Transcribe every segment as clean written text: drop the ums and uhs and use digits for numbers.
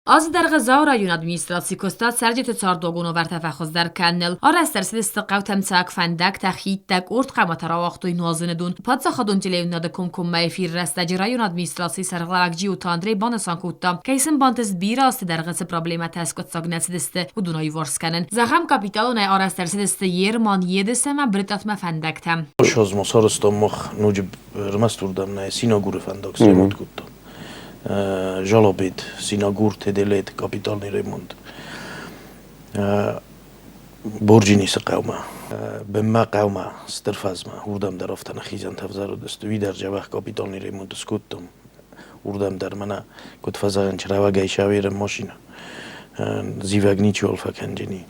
Азы дӕргъы Дзауы районы администраци куыста цӕрджыты цардуагон уавӕртӕ фӕхуыздӕр кӕныныл. Арӕзт ӕрцыдысты хъӕутӕм цӕг фӕндӕгтӕ, хидтӕ, къорд хъаматӕ рауагътой нуазыны дон. Паддзахадон телеуынынады комкоммӕ эфиры рӕстӕджы районы администрацийы сӕргълӕууӕг Джиоты Андрей банысан кодта, кӕй сын бантыст бирӕ азты дӕргъы цы проблемӕтӕ скъуыддзаг нӕ цыдысты, уыдон аиуварс кӕнын. Зӕгъӕм, капиталонӕй арӕзт ӕрцыдысты Ерман, Едыс ӕмӕ Брытъатмӕ фӕндӕгтӕ. Ссӕдз ма сарӕзтам мах ноджы ӕрмӕст уырдӕм нӕ Синагуры фӕндаг сремонт кодтам. Жалобет, Синагур, Теделет, капитальный ремонт. Борджинисы хъӕумӕ, бынмӕ хъӕумӕ, стыр фӕзмӕ, уырдӕм дӕр афтӕ нӕхизӕнтӕ ӕвзӕрыдысты. Уый дӕр дзӕбӕх капитальный ремонт скодтам. Уырдӕм дӕр мӕнӕ, куыд фӕзӕгъынц, рӕуӕгӕй сӕвӕрӕм машинӕ. Зивӕг ничиуал фӕкӕнджыни.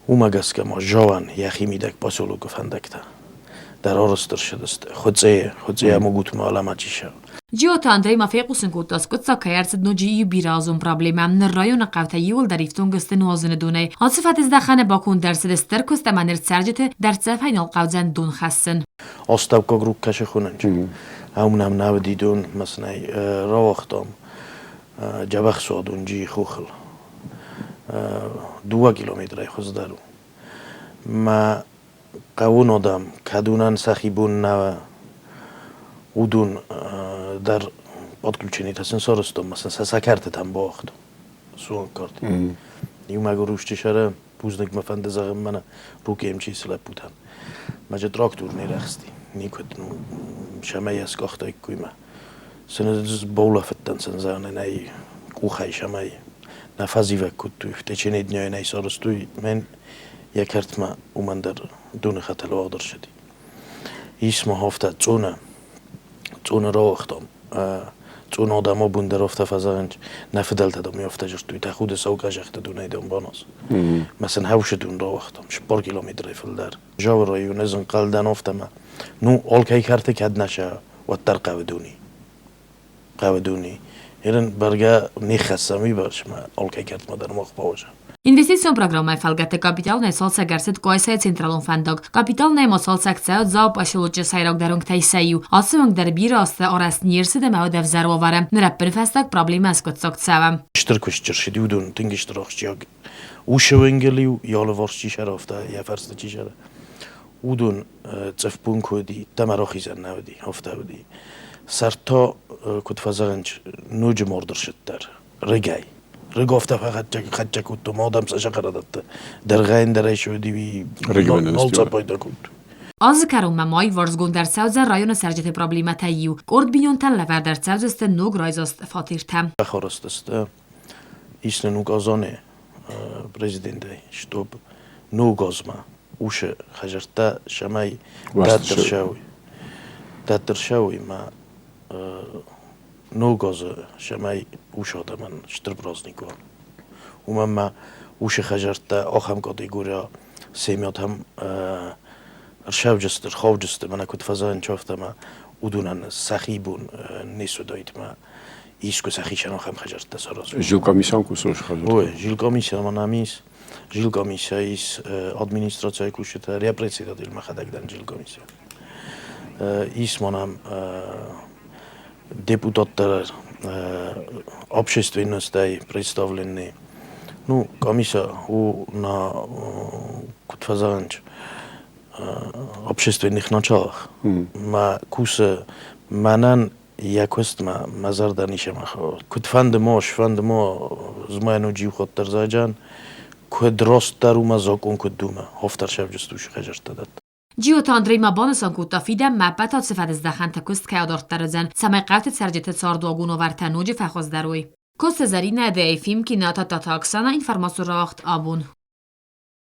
Уымӕ гӕсгӕ ма Жауан йӕхимидӕг поселокы фӕндӕгтӕ дӕр арӕзт ӕрцыдысты Хуыцъейы, Хуыцъейӕ Мугутмӕ алӕмӕ чи сӕ. Джиоты Андрей ма фехъусын кодта, скъуыддзаг кӕй ӕрцыд ноджы иу бирӕазон проблемӕ. Ныр районы хъӕутӕ иууылдӕр ифтонг сты нуазыны донӕй. Ацы фӕтыздӕхӕны баконд ӕрцыд стыр куыст ӕмӕ ныр цӕрджыты дӕрддзӕфӕй нал хъӕудзӕн дон хӕссын. Астӕуккаг рук кӕсы хуынынчы. Ам нӕм нӕ уыди дон, мӕ сын ӕй рауагътам Джабах суадонджы хохыл. Дыууӕ километрӕй хуыздӕр у. Мӕ хъӕуы адӕм, кӕд уынӕн сӕхи бон нӕ уыдон дӕр подключенитӕ сын сарӕзтон ӕмӕ сын сӕ сӕ кӕртытӕм бауагътон. Суанг кӕрты. Иу мӕгуыр усчы сӕры бузныг мӕ фӕнды зӕгъын мӕнӕ Рукъе МЧС-ы лӕппутӕн. Мӕ же трактор не рӕхсти. Никуыд сӕмӕ йӕ скъахтаиккой мӕ. Сын баулӕфыдтӕн сын зӕгъын ӕй къухӕй сӕмӕй нӕ фӕзивӕг кодтой. В течение дня нӕ сарӕзтой мӕн йӕ кӕртмӕ уымӕн дӕр доны хӕтӕл уагъд ӕрцыди. Ис ма афтӕ цъона, цъона рауагътам. Цъона адӕм абон дӕр афтӕ фӕзӕгъынц, нӕ фыдӕлтӕ дам афтӕ дзырдтой, тӕхуды сау къӕзӕхты донӕй дам баназ. Мӕ сын хӕусы дон рауагътам, 4 километрӕй фылдӕр. Жавы районы зынхъӕл дӕн афтӕ мӕ, ну, алкӕй кӕрты кӕд нӕ сӕ, уӕддӕр хъӕуы дони. Хъӕуы дони. Ерын бӕргӕ не ххӕссӕм уыйбӕрц мӕ алкӕй кӕртмӕ дӕр мах бауазӕм. Инвестицион программӕйы фӕлгӕтты капиталонӕй цалцӕг ӕрцыд Къуайсайы централон фӕндаг. Капиталонӕй ма цалцӕг цӕуы Дзауы поселочы сӕйрагдӕр уынгтӕй сӕ иу. Ацы уынг дӕр бирӕ азты арӕзт не рцыд ӕмӕ уыд ӕвзӕр уавӕры. Ныр ӕппынфӕстаг проблемӕ аскъуыддзаг цӕуы. Стыр куыст ӕрцыди, уыдон тынг стыр ахсджиаг усы уынгыл-иу йӕ алыварс чи сӕрӕфта, йӕ фӕрсты чи сӕрӕфта, уыдон цъыфбон куы уыди, дӕмӕ рахизӕн нӕ уыди, афтӕ уыди. Сӕрд та, куыд фӕзӕгъынц, ноджы мордырсыддӕр, рыгӕй. Рыг афтӕ фӕхӕццӕ кодтон, адӕм сӕ сӕхӕрӕдӕтты дӕргъӕй ӕндӕрӕй суыди, уый нал цӕппайда кодтой. Азы кӕронмӕ ма иуварсгонд ӕрцӕудзӕн районы цӕрджыты проблемӕтӕй иу. Къорд бинонтӕн лӕвӕрд ӕрцӕудзысты ног райдзаст фатертӕ. Бахарӕзтысты ис нын указане президентӕй, чтоб ног азмӕ усы хӕдзӕрттӕ цӕмӕй дарддӕр цӕуой ӕмӕ ног азы цӕмӕй ус адӕмӕн стыр праздник уа. Уымӕн ӕмӕ усы хӕдзӕрттӕ ахӕм категорийӕ семьятӕм ӕрсӕвджысты, рхауджысты, мӕнӕ куыд фӕзӕгъынц, афтӕ ӕмӕ уыдонӕн сӕхи бон не суыдаид ӕмӕ искуы сӕхицӕн ахӕм хӕдзӕрттӕ саразой. Жилкомиссион кусӕг хӕдзӕрттӕ? Ой, жилкомиссия ма нӕм ис. Жилкомиссия ис администрацийы кусджытӕ, я председатель мӕхӕдӕг дӕн жилкомиссия. Ис ма нӕм депутаттӕ общественностӕй представленный. Ну, комиссия у на, куыд фӕзӕгъынц, общественных началах. Мӕ кусы мӕнӕн йӕ куыстмӕ мӕ зӕрдӕ ничема хауы. Куыдфӕнды мо, сфӕнды мо, змӕнуджы иу хатт дӕр заджан, куыд ростдӕр у мӕ закъон куыд думӕ, хофдӕр сӕвджыстусы хӕдзӕрттӕ дӕтты. Джиоты Андрей ма банысан кодта, фидӕнмӕ ӕппӕт ацы фӕдыздӕхӕнты куыст кӕй адарддӕр уыдзӕн, цӕмӕй хъӕуты цӕрджыты цардуагон уавӕртӕ ноджы фӕхуыздӕр уой. Коста Заринӕ, Ефим, Кината Татаксана, информацион рауагъд абон.